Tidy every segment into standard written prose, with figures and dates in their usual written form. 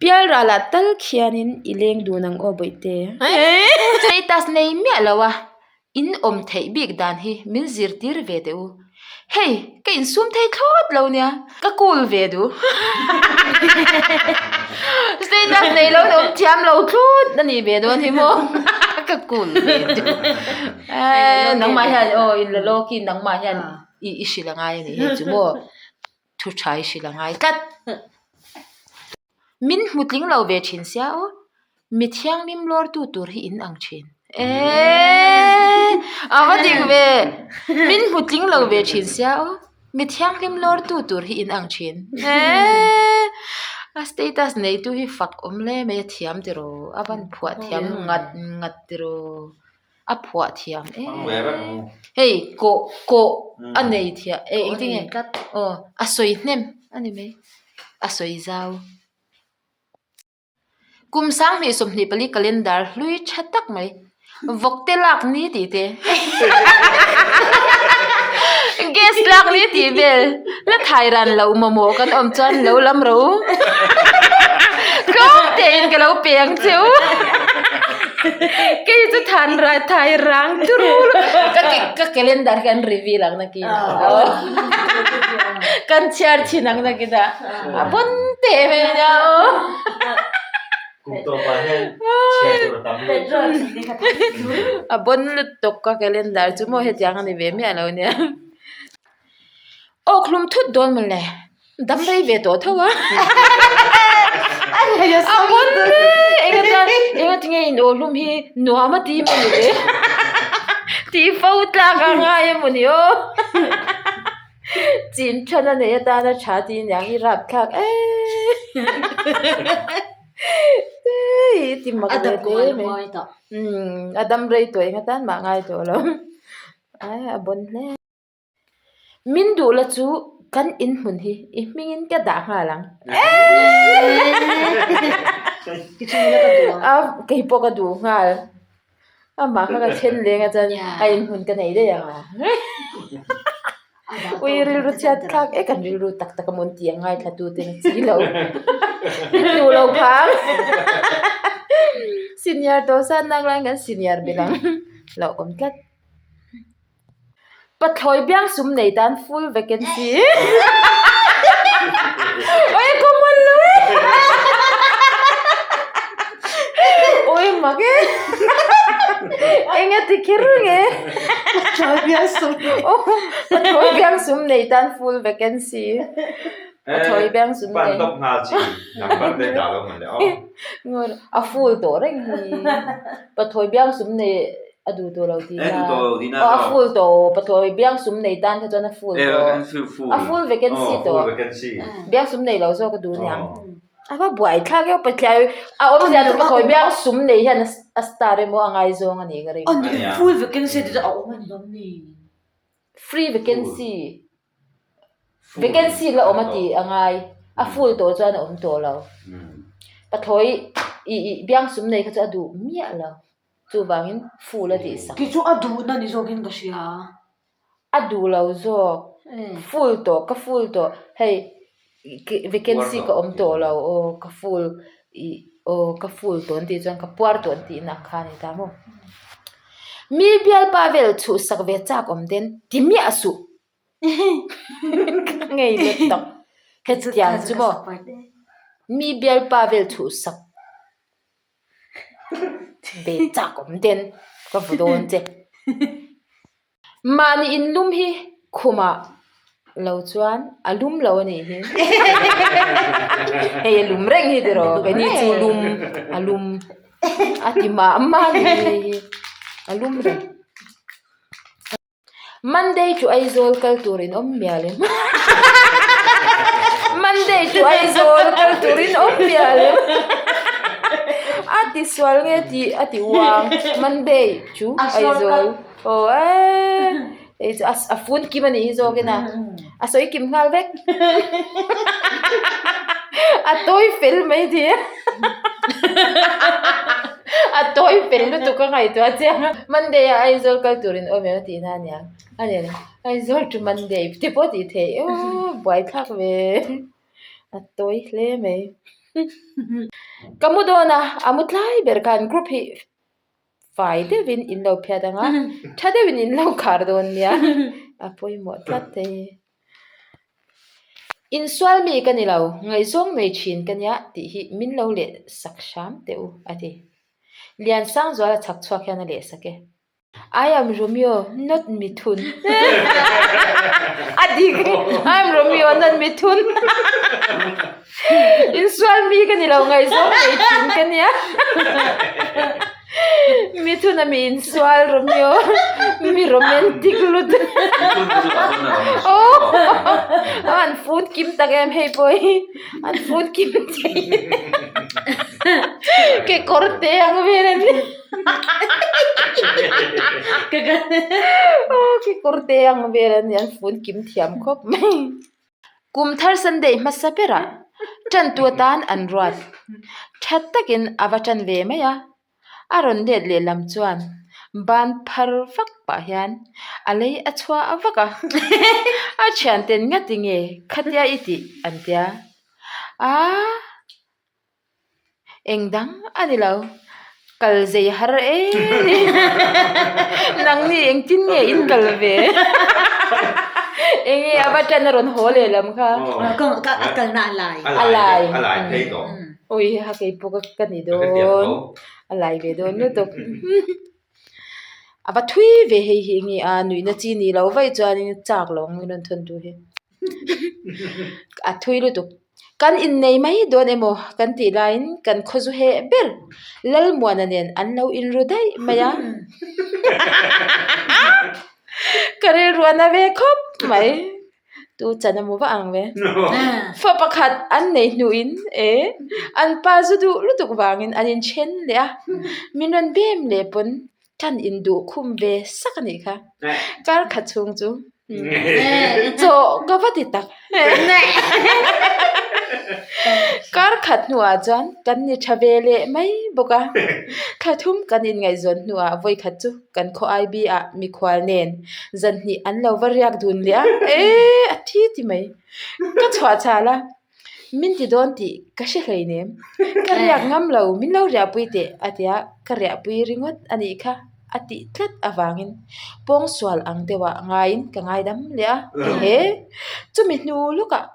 Pialralah tal khianin i leng dun ang aw Bawihte. Status nei miah lo a, in awm theih bik dan hi min zirtir ve teh u. Hei, ka insum thei thlawt lo nia, ka cool ve duh. Status nei lo in awm thiam lo thlawt a nih ve dawn hi maw, ka cool ve duh. Nangmah hian aw in la lawkin nangmah hian i hrilh a ngai a nih hei chu maw. Thu tha i hrilh a ngai tlat. Min hmu tling lo ve thin sia aw, mi thianghlim lawrtu tur hi in ang thin. Eeeee a va dik ve, min hmu tling lo ve thin sia aw, mi thianghlim lawrtu tur hi in ang thin. Eeeee a status neitu hi fak awm hle mai a thiam tiraw, a van phuah thiam ngat ngat tiraw. A phuah thiam em hei kawh kawh a nei thiam eh engtin nge aw a sawi hnem a ni mai a sawi zau kum sanghnih 24 calendar hlui tha tak mai vawk te lak ni tih te gas lak ni tih vel la thai ran loh mamawh kan awm chuan lo lam ro tlawm tein ka lo pe ang che u. Kei chu than rai thai rang turu ka ka calendar hi an reveal ang nakin kan chhiar thin ang nakin a a bon teh mai ania aw. Kum tawpah hian chhiar tur a tam lutuk. A bon lutuk ka calendar chu maw hetiang a ni ve miah lo nia. Awkhlum thut dawn mawle. Dam rei ve tawh tho a. A pawn enga tan enga tinge in aw hlum hi nuam a ti maw ni le. Tih fo tlak a ngai emaw ni aw. Chin than a nei atana tha tih aniang i rap thlak eee. Ti mak ve hle mai. A dam rei tawh enga tan mah ngai tawh lo. A bon hle. Min duh la chu kan in hmun hi i hmingin ka dah nghal ang. A kei pawh ka duh nghal. Amah kha ka then leng a chuan a in hmun ka nei daih ang a. Ui rilru chhiat thlak e kan rilru tak tak a mawn tih a ngaithla tu ten a chi lo. Min duh lo phang. Senior tawh san nak laiin kan senior belh ang. Lo awm tlat. Pathlawi biang sum nei tan full vacancy Oi common lo e Oi mak e Enga ti kher nge Pathlawi biang sum Pathlawi biang sum nei tan full vacancy Pathlawi biang sum nei Pan top nghal chi number te dah lo man le aw A full tawh reng hi Pathlawi biang sum nei A duh tawh lo tih na. Aw a full tawh aw pathlawi biang sum nei tan kha chuan a full tawh. A full vacancy tawh. Biang sum nei lo zawk a duh aniang. A va buai thlak eo pathlawi a awmzia chu pathlawi biang sum nei hian a star emaw a ngaizawng a nih ka ring. Full vacancy te chu a awm a ni lawm ni? Free vacancy vacancy la awm a tih a ngai a full tawh chuan a awm tawh lo. Pathlawi ih ih biang sum nei kha chu a duh miah lo. Chuvangin full a tih sak. Kei chu a duhna ni zawkin ka hria. A duh lo zawk. Full tawh ka full tawh hei vacancy ka awm tawh lo aw ka full ih aw ka full tawh an tih chuan ka puar tawh an tihna ang kha a ni ta maw. Mi bialpa vel chhuhsak ve chak awm ten ti miah suh. Ka ngei let tak. Hetiang chu maw mi bialpa vel chhuhsak. Be chak awm ten ka vu dawn che. Mahni in lum hi khumah lo chuan a lum lo a nih hi. Hei a lum reng hi tiraw keini chu lum a lum a ti mah mah a nih hi a lum reng. Monday chu Aizawl kal tur in awm mial em? Monday chu Aizawl kal tur in awm mial em? A ti sual nge tih a ti uang Monday chu Aizawl aw eee hei chu a fun kim a nih hi zawk in a a sawi kim nghal vek a tawi fel mai thei a. A tawi fel lutuk a ngaihtuah chiang a, Monday ah Aizawl kal turin awm em a tih na ania, a ni lo, Aizawl to Monday te pawh tih theih aw buaithlak ve, a tawi hle mai. Ka mu dawn a, a mu tlai ber khan group hi fai deuhin in lo phiat ang a, tha deuhin in lo khar dawn nia, a pawimawh tlat e. Insual mi ka ni lo, ngaihzawng nei thin ka nia tih hi min lo leh sak hram teh u, a ti. Liansangzuala chhak chhuak hian a leh sak e. I am Romeo, not Mithun. A dik, I am Romeo, not Mithun. Insual mi ka ni lo, ngaihzawng nei thin ka nia. Mithun a mi insual Romeo, mi romantic lutuk. Aw, an fun kim tak em hei pawh hi, an fun kim thei. Kekawr te ang vel an ni. Kekawr te ang vel an ni, an fun kim thiam khawp mai. Kum thar Sunday hmasa berah tantu atan an ruat. Tha takin a va tan ve mai a, a rawn let lehlam chuan ban phar vak pah hian a lei a chhuah vak a, a thianten ngati nge khatia i tih an tia a. Eng dang a ni lo, kal zei har em ni. Nangni engtin nge in kal ve? Enge a va tan a rawn haw leh lam kha. A kalna a lai. A lai. A lai phei tawh. Ui ha kei pawh ka ni dawn. A lai ve dawn lutuk. A va thui ve hei hi enge a nuihna chi ni lo vaih chuanin chak lo ang rawn thawn tur hi. A thui lutuk. Kan innei mai dawn emaw kan tih laiin kan khawzu heh ber Lalmuana nen an lo inru daih mai a. Ka rilru a na ve khawp mai. Tu chan emaw va ang ve. Fa pakhat an nei hnuhin e an pa zu duh lutuk vangin an inthen leh a. Min rawn bem leh pawn Tan in duh khum ve sak a nih kha. Kar khat chhung chu chaw ka va ti tak. Kar khat hnuah chuan kan ni tha ve leh mai bawk a. Thla thum kan inngaihzawn hnuah vawi khat chu kan khaw IB ah mikhual nen zan hnih an lo va riak dun leh a. Eee a thi ti mai. Ka chhuah chhal a. Min ti dawn tih ka hre hleinem. Ka riak ngam lo, min lo riahpui teh a ti a, ka riahpui ringawt a nih kha a tih tlat avangin pawngsual ang deuhah ngaiin ka ngaidam leh a, ehe chumi hnu lawkah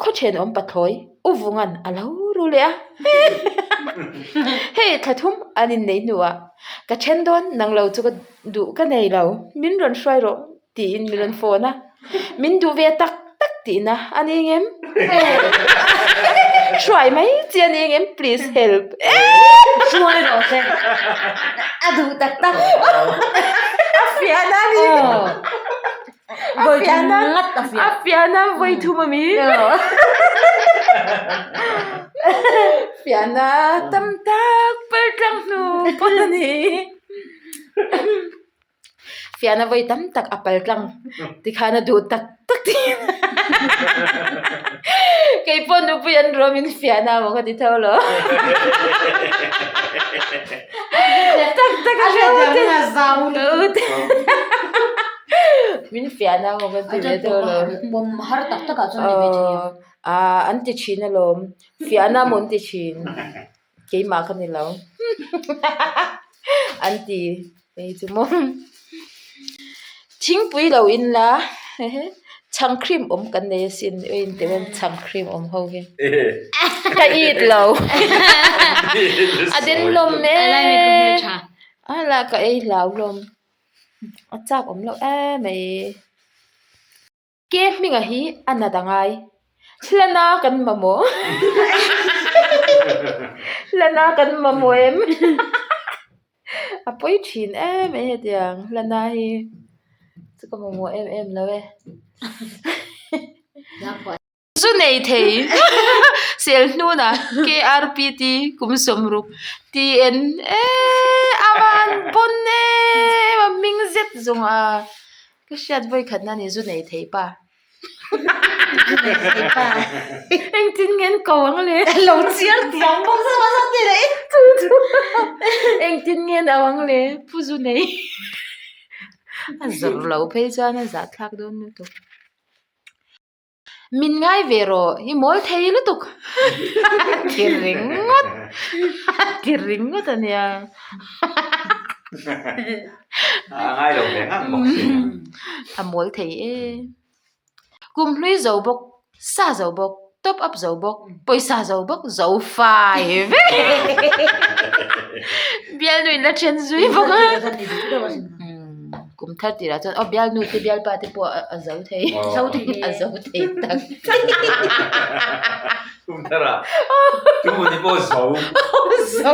khaw thenawm pathlawi U Vunga'n a lo ru leh a, hei thla thum an inneih hnuah ka then dawn nang lo chu ka duh ka nei lo, min rawn hruai rawh. Tiin min rawn phone a, min duh ve tak tak tihna a ni ngem? Hruai mai chi a ni ngem? Please help. Hruai rawh se. A duh tak tak. A fiahna a ni. A fiahna a fiahna vawi thum a mi. Fiahna tam tak pal tlang hnu pawn a ni. Fiahna vawi tam tak a pal tlang tikhan a duh tak tak tih kei pawh nupui an ruam in fiahna maw ka ti tho lo tak tak a hre te min fiahna maw ka ti ve tho lo har tak tak ah chuan ni ve thei a an ti thin alawm fiahna maw an ti thin. Keimah ka ni lo an ti hei chu maw thingpui lo in la chhang cream awm kan nei asin eng in tih em chhang cream awm ho hi ka it lo a den hlawm e a la ka ei hlau hlawm a chak awm loh em mai. Ke hminga hi a nat a ngai. Hlana kan mamawh. Hlana kan mamawh em? A pawi thin em mai hetiang hlana hi chu ka mamawh em em lo e. Zu nei thei sel hnuna KRPT kum sawmruk TN eee a van pawn em a hming zet zawng a ka hriat vawi khat na ni zu nei thei pa engtin nge an ko ang le lo chiar thiam bawk sa sa ti leh chu chu engtin nge an au ang le pu zu nei a zawrh lo phei chuan a zahthlak dawn lutuk. Min ngai ve rawh, i mawl thei lutuk a ti ringawt a ti ringawt a nia. A ngai lo ve ngang bawk si. A mawl thei e. Kum hlui zo bawk, sa zo bawk, top up zo bawk, pawisa zo bawk, zo fai vek. Bialnu in la then zui bawk a. Kum thar tirah chuan aw bialnu te bialpa te pawh a zo thei a zo thei tak. Kum tharah tu ni pawh zo. Zo.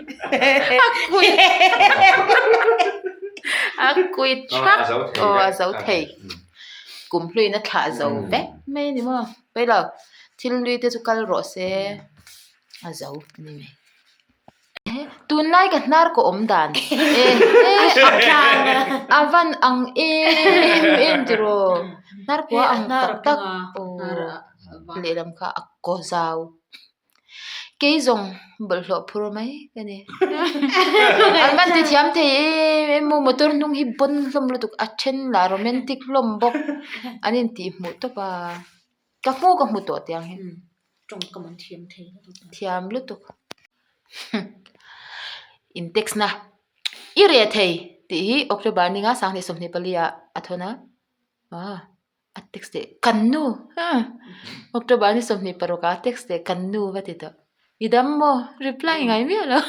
A kuit a kuit thak aw a zo thei. Kum hluiin a thlah zo vek mai a ni maw. Pailo thil hlui te chu kal rawh se a zo a ni mai. Tunlai ka hnar ka awm dan e a van ang em em tiraw hnar kua ang tak tak aw lehlam kha a kaw zau kei zawng bawlhhlawh phur mai ka ni an van ti thiam thei em em maw motor hnung hi bawn hlawm lutuk a then lah romantic hlawm bawk an intih hmuh tawp a. Ka hmu ka hmu tawh tiang hi. Tawngkam an thiam thei lutuk. Thiam lutuk. In text na. I reh thei tih hi October ninga 2024 ah a thawn a. Ah a text leh kan nu October ni 26 ah a text leh kan nu va ti tawh. I dam maw? Reply ngai miah lo.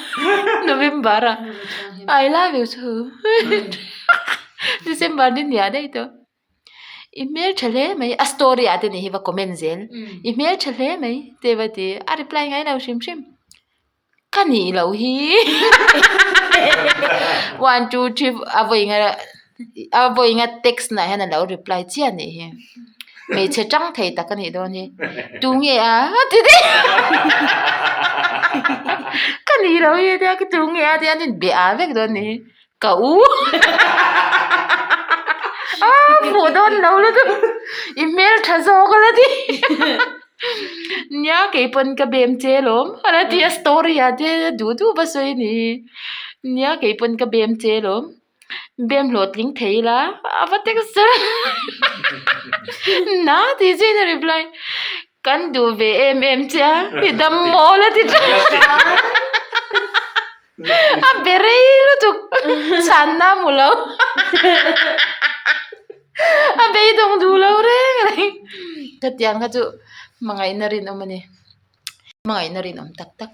November ah I love you too. December ni hniah daih tawh. I hmel tha hle mai a story ah te nih hi va comment zel i hmel tha hle mai te va ti a reply ngai lo hrim hrim ka nih loh hi one two three a vawi nga a vawi nga text nah hian a lo reply chiah nih hi hmeichhe tang thei tak a nih dawn hi tunge a ti daih ka nih loh hi tia tunge a tia an inbe ah vek dawn nih hi. Ka u ah hmuh dawn lo lutuk i hmel tha zawk ala ti nia keipawn ka bem che alawm ala ti a story ah te duh duh va sawi a ni nia keipawn ka bem che alawm bem hlawhtling thei ila a va text na tih chiin a reply kan duh ve em em che a i dam maw la ti tlat. A be rei lutuk chhanna a hmu lo a beidawng duh lo reng reng khatiang kha chu hmangaihna rinawm a ni hmangaihna rinawm tak tak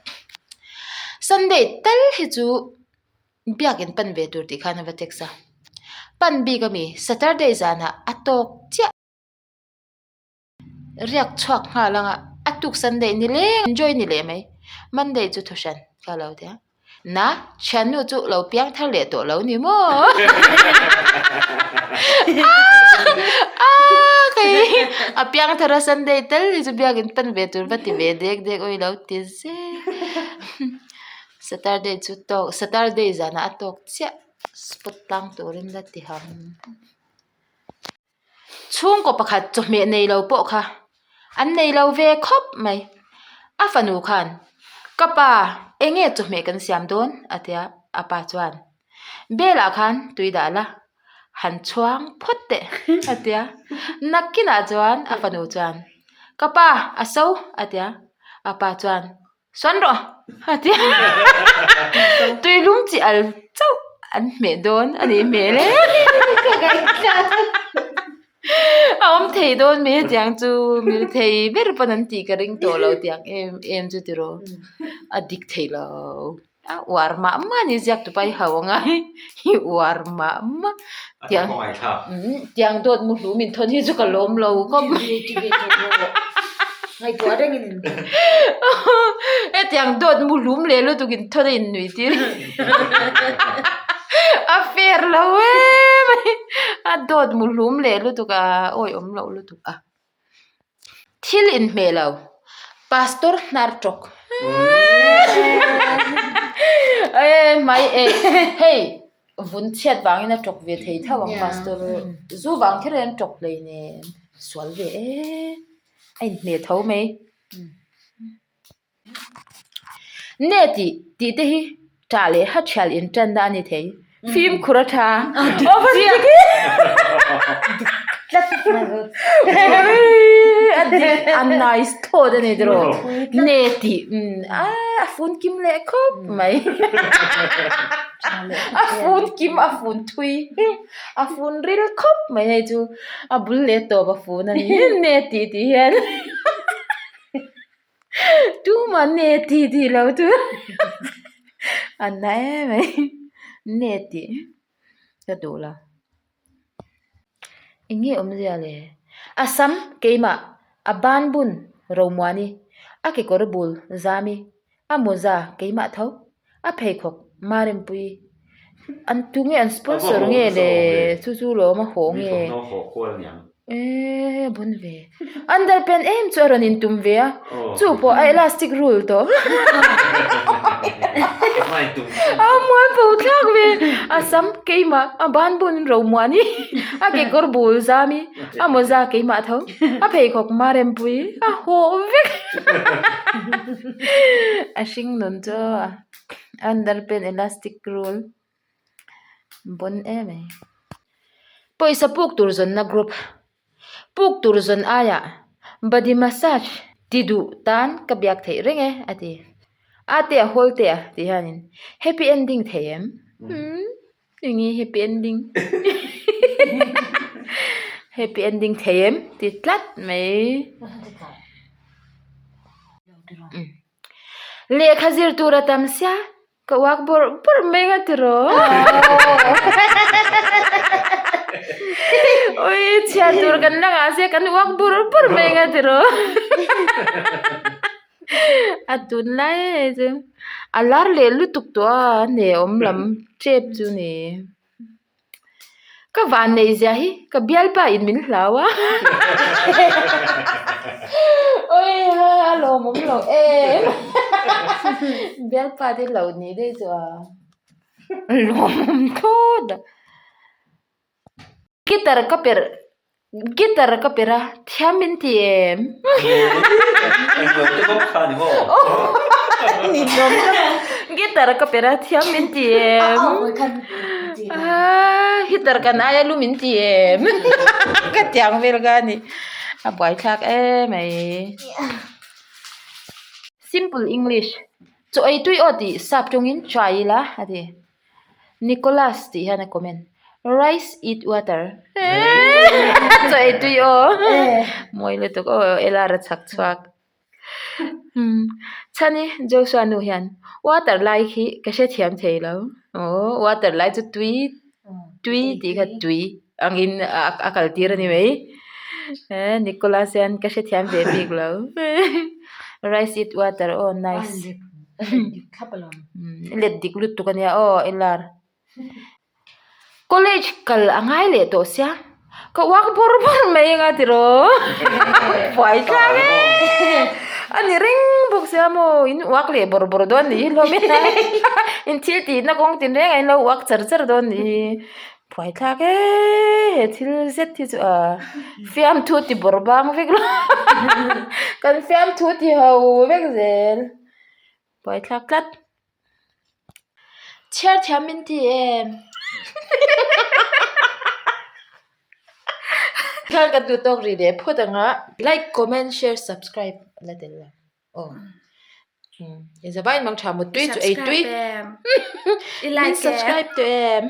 Sunday tal hi chu biakin pan ve tur tih khan a va text a pan bik ami Saturday zanah a tawk chiah. Riak chhuak nghal ang a, a tuk Sunday ni leng enjoy ni leh mai, Monday chu thuhran ka lo ti a, na thiannu chu lo piang thar leh tawh lo ni maw aaa kei a piang thar a Sunday tal hi chu biakin pan ve tur va ti ve dek dek awi lo ti zel Saturday chu tawk Saturday zanah a tawk chiah spot tlang turin la ti hang. Chhungkaw pakhat chawhmeh nei lo pawh kha an nei lo ve khawp mai. A fanu khan, Ka pa, eng nge chawhmeh kan siam dawn? a ti a, a pa chuan, Belah khan tui dah la, han chhuang phawt teh a ti a. Nakinah chuan a fanu chuan, Ka pa, a so a ti a, a pa chuan, Sawn rawh a ti a, tui lum chi al chauh an hmeh dawn a nih hmel e. A awm thei dawn mai hetiang chu mi thei ber pawn an tih ka ring tawh lo tiang em em chu tiraw a dik thei lo a uar mah mah a ni ziak tupa hi ho anga i uar mah mah tiang tiang dawt mu hlum in thawn hi chu ka lawm lo khawp mai. Ngaihtuah rengin in bia. Hetiang dawt mu hlum leh lutuk in thawn a in nui tir. A fair lo em mai. A dawt mu hlum leh lutuk a awi awm loh lutuk a. Thil in hmeh lo. Pastor hnar tawk. E mai e hei vun chhiat vangin a tawk ve thei tho ang pastor zu vang kher hian tawk hleinem sual ve e. A inhmeh tho mai. Nge tih tih te hi tah leh ha thial intanna a ni thei. Fimkhur a tha. Aw va dik e. tlat A dik a nice thlawt a ni tiraw ne tih a fun kim leh khawp mai a fun kim a fun thui a fun ril khawp mai hei chu a bul leh tawp a fun a ni ne tih tih hian tumah ne tih tih lo chu a na em mai ne tih ka duh lo. Eng nge awmzia le? A sam keimah a ban bun Romuani, a kekawr bul Zami, a mawza keimah tho, a pheikhawk Marempuii. An tu nge an sponsor nge le chu chu lawm a hawh nge? Eee bon ve. Underpant em chu a rawn intum ve a, chu pawh a elastic rule tawh. A mual pho thlak ve, a sam keimah a ban bun Romuani, a kekawr bul Zami, a mawza keimah tho, a pheikhawk Marempui a hawh vek. A hring nun chu a underpant elastic rule bon em ai. Pawisa puk tur zawnna group puk tur zawn aiah body massage ti duh tan ka biak theih reng e a ti. A te a hawl te a tih hianin happy ending thei em? Umm enge happy ending happy ending thei em ti tlat mai. Lehkha zir tur a tam sia. Ka uak bawrh bawrh mai nga tiraw. Ui chhiar tur kan la ngah se kan uak bawrh bawrh mai nga tiraw. A tunlai hei chu a lar leh lutuk tawh a a hne awm lam tep chu ni. Ka van neih zia hi ka bialpa in min hlau a awi ha a lawmawm lo em bialpa te lo nih daih chu a lawmawm thlawt a guitar ka perh Guitar ka perh a, thiam min ti em? Guitar ka perh a, thiam min ti em? Heater kan aia lu min ti em? Ka tiang vel ka ni. A buaithlak em mai. Simple English, Chaw ei tui aw tih sap tawngin try ila a ti. Nicholas tih hian a comment rice eat water chaw ei tui aw mawi lutuk aw ela ra chhak chhuak chhani Joshua nu hian water lai khi ka hrethiam thei lo aw water lai chu tui tui tih kha tui angin a kal tir a ni mai Nicholas hian ka hrethiam ve bik lo rice eat water aw nice. Let dik lutuk a nia aw Elar. College kal a ngai leh tawh sia ka uak bawr bawr mai anga tiraw buai thlak e a ni reng bawk sia maw in uak leh bawr bawr dawn nih hi hlawm e in thil tihna kawng tin reng a in lo uak char char dawn nih hi buai thlak e he thil zet hi chu a fiamthu ti bawrh bang vek lo kan fiamthu ti ho vek zel. Buaithlak tlat. Chhiar thiam min ti em? Khan kan duh tawk rih leh phawt ang a. Like, comment, share, subscribe la tel lo. Aw. In zavai in mang tha mut tui chu ei tui. I like Min subscribe tawh em?